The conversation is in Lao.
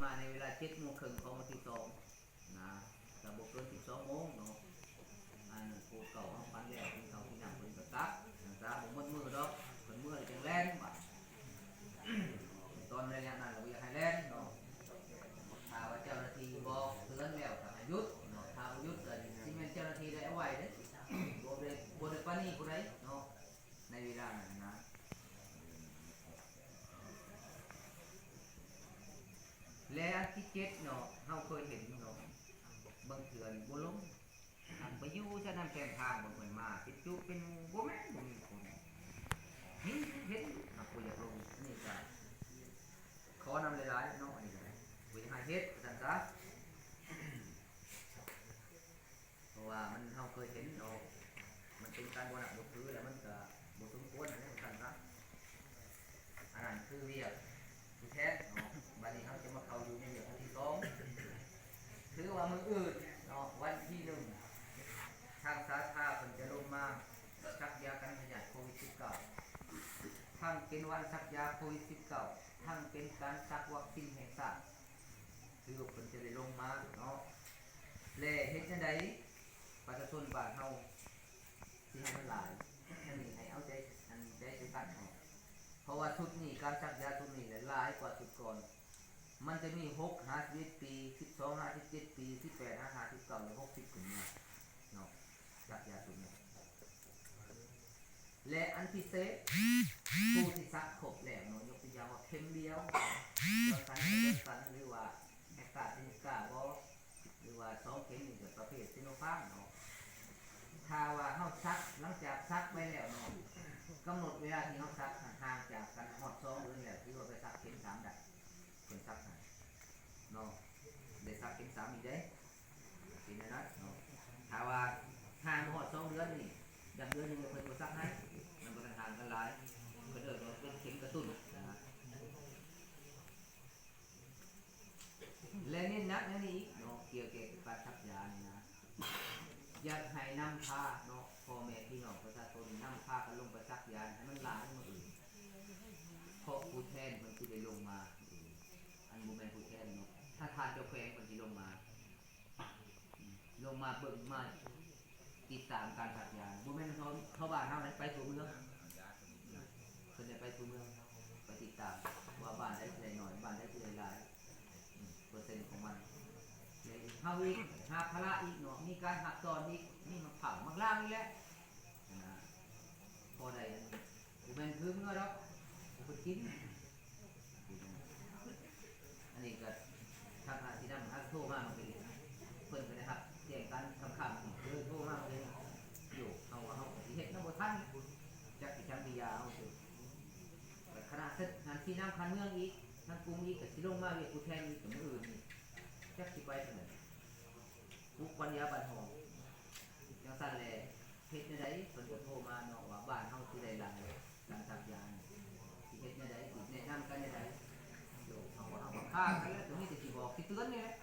ມາໃນເວລາເຈັດໂມງເຄິ່ງຂອງວັນທີສອງນະ ກໍບໍ່ເກີນສິບສອງໂມງເນາະ. ອັນຜູ້ເກົ່າເຮົາພັນແລ້ວ ກິນເຂົ້າກິນນ້ຳເພິ່ນກໍກັບ ນັ້ນຊະ ບໍ່ໝົດມື້ດອກ ເພິ່ນເມືອແລ້ວຈັ່ງແລ່ນບາດ. ຕອນໄລຍະນັ້ນລະບໍ່ຢາກໃຫ້ແລ່ນເນາະ. ຖ້າວ່າເຈົ້າໜ້າທີ່ບອກເຕືອນແລ້ວກໍໃຫ້ຢຸດເນາະ ຖ້າບໍ່ຢຸດກໍຊິແມ່ນເຈົ້າໜ້າທີ່ໄດ້ເອົາໄວ້ເດ້ ບໍ່ໄດ້ ບໍ່ໄດ້ປານີຜູ້ໃດເນາະ ໃນເວລານັ້ນນະ. ແລະອັນທີເຈັດເນາະ ເຮົາເຄີຍເຫັນເນາະ ບາງເທື່ອບໍ່ລົງ ຫາກໄປຢູ່ຊະນຳແຄມທາງ ບາງເພິ່ນມາເປັນຈຸເປັນໝູ່ ບໍ່ແມ່ນບໍ່ມີຄົນ ເຫັນ ເຫັນ ຫາກບໍ່ຢາກລົງ. ອັນນີ້ກໍຂໍນຳຫຼາຍໆເນາະ ອັນນີ້ກໍໄດ້ ບໍ່ຢາກໃຫ້ເຮັດວ່າຊັ້ນຊະ. ເພາະວ່າມັນ ເຮົາເຄີຍເຫັນເນາະ ມັນເປັນການບໍ່ນັບບໍ່ຖື ແລ້ວມັນກະບໍ່ສົມຄວນຫັ້ນແຫຼະ ວ່າຊັ້ນຊະ. ອັນນັ້ນຄືວຽກຜູ້ແທນເນາະ. ບາດນີ້ເຮົາຈະມາເຂົ້າຢູ່ໃນວຽກອັນທີສອງ ຖືວ່າມື້ອື່ນເນາະ ວັນທີໜຶ່ງ ທາງສາທາເພິ່ນຈະລົງມາສັກຢາກັນພະຍາດໂຄວິດສິບເກົ້າ ທັງເປັນວັນສັກຢາໂຄວິດສິບເກົ້າ ທັງເປັນການສັກວັກຊີນແຫ່ງຊາດ ຄືວ່າເພິ່ນຈະໄດ້ລົງມາເນາະ. ແລະເຮັດຈັ່ງໃດປະຊາຊົນບ້ານເຮົາຊິໃຫ້ມັນຫຼາຍ ອັນນີ້ໃຫ້ເອົາໃຈ ອັນໃຈໃສ່ກັນເນາະ. ເພາະວ່າຊຸດນີ້ ການສັກຢາຊຸດນີ້ຫຼາຍກວ່າຊຸດກ່ອນ ມັນຈະມີຫົກຫາສິບເອັດປີ ສິບສອງຫາສິບເຈັດປີ ສິບແປດຫາຫ້າສິບເກົ້າ ແລະຫົກສິບຂຶ້ນເມືອເນາະ ສັກຢາຊຸດນີ້. ແລະອັນພິເສດ ຜູ້ທີ່ສັກຄົບແລ້ວເນາະ ຍົກຕົວຢ່າງວ່າເຂັມດຽວ ຈອນສັນ ຈອນສັນ ຫຼືວ່າແອັສຕຣາເຊເນກາບໍ ຫຼືວ່າສອງເຂັມນີ້ກໍປະເພດຊີໂນຟາມເນາະ. ຖ້າວ່າເຮົາສັກ ຫຼັງຈາກສັກໄປແລ້ວເນາະ ກຳນົດເວລາທີ່ເຮົາສັກຫັ້ນຫ່າງຈາກກັນຮອດສອງເດືອນແລ້ວ ຖືວ່າໄປສັກເຂັມສາມໄດ້ ເພິ່ນສັກໃຫ້ເນາະ ໄດ້ສັກເຂັມສາມອີກເດ້. ເປັນແນວນັ້ນເນາະ ຖ້າວ່າຫ່າງບໍ່ຮອດສອງເດືອນນີ້ ດຳເດືອນໜຶ່ງເພິ່ນບໍ່ສັກໃຫ້ ມັນບໍ່ທັນຫ່າງກັນຫຼາຍ ເພິ່ນເອີ້ນວ່າເປັນເຂັມກະຕຸ້ນນະ. ແລະເນັ້ນໜັກແນວນີ້ອີກເນາະ ກ່ຽວແກ່ການສັກຢານີ້ນະ ຢາກໃຫ້ນຳພາເນາະ ພໍ່ແມ່ພີ່ນ້ອງປະຊາຊົນ ນຳພາກັນລົງໄປສັກຢາໃຫ້ມັນຫຼາຍມື້ອື່ນ ເພາະຜູ້ແທນເພິ່ນຊິໄດ້ລົງມາມື້ອື່ນ ອັນບໍ່ແມ່ນຜູ້ແທນເນາະ ປະທານເຈົ້າແຂວງເພິ່ນຊິລົງມາ ລົງມາເບິ່ງມາຕິດຕາມການສັກຢາ ບໍ່ແມ່ນເຮົາ ເຮົາບ້ານເຮົາໄດ້ໄປທົ່ວເມືອງ ເພິ່ນໄດ້ໄປທົ່ວເມືອງ ໄປຕິດຕາມວ່າບ້ານໃດຊິໄດ້ໜ້ອຍ ບ້ານໃດຊິໄດ້ຫຼາຍ ເປີເຊັນຂອງມັນ. ເຮົາອີກຫາພາລະອີກເນາະ ມີການຮັບຕ້ອນອີກ ມີໝາກເຜົ້າໝາກລາງນີ້ແຫຼະ ອັນນ່າ ພໍໄດ້ ບໍ່ແມ່ນຖືເມືອດອກ ເອົາໄປກິນ. ອັນນີ້ກໍທາງອາຊີນຳ ຫາກໂທມາເມື່ອກີ້ ເພິ່ນກໍໄດ້ຮັບແຈ້ງການຄ່ຳໆ ເລີຍໂທມາເລີຍ ໂຍ ເຮົາວ່າເຮົາກໍຊິເຮັດນຳບໍ່ທັນ ຈັກຊິສັງກິຍາເຮົາຊິ ແລະຄະນະອາຊີນຳຂັ້ນເມືອງອີກ ທາງກຸ່ມອີກ ກໍຊິລົງມາວຽກຜູ້ແທນອີກ ກໍມື້ອື່ນນີ້ ຈັກຊິໄປທາງໃດ ປຸກປັນຍາບັນຫອງ ຈັ່ງຊັ້ນແຫຼະ ເຮັດແນວໃດ ເພິ່ນກໍໂທມາເນາະ ວ່າບ້ານເຮົາຊິໄດ້ຫຼາຍ ການສັກຢານີ້ ຊິເຮັດແນວໃດ ຊິແນະນຳກັນແນວໃດ ໂລກເຮົາວ່າເຮົາກໍຄາກັນແລ້ວ ກໍມີແຕ່ຊິບອກຊິເຕືອນນີ້ແຫຼະ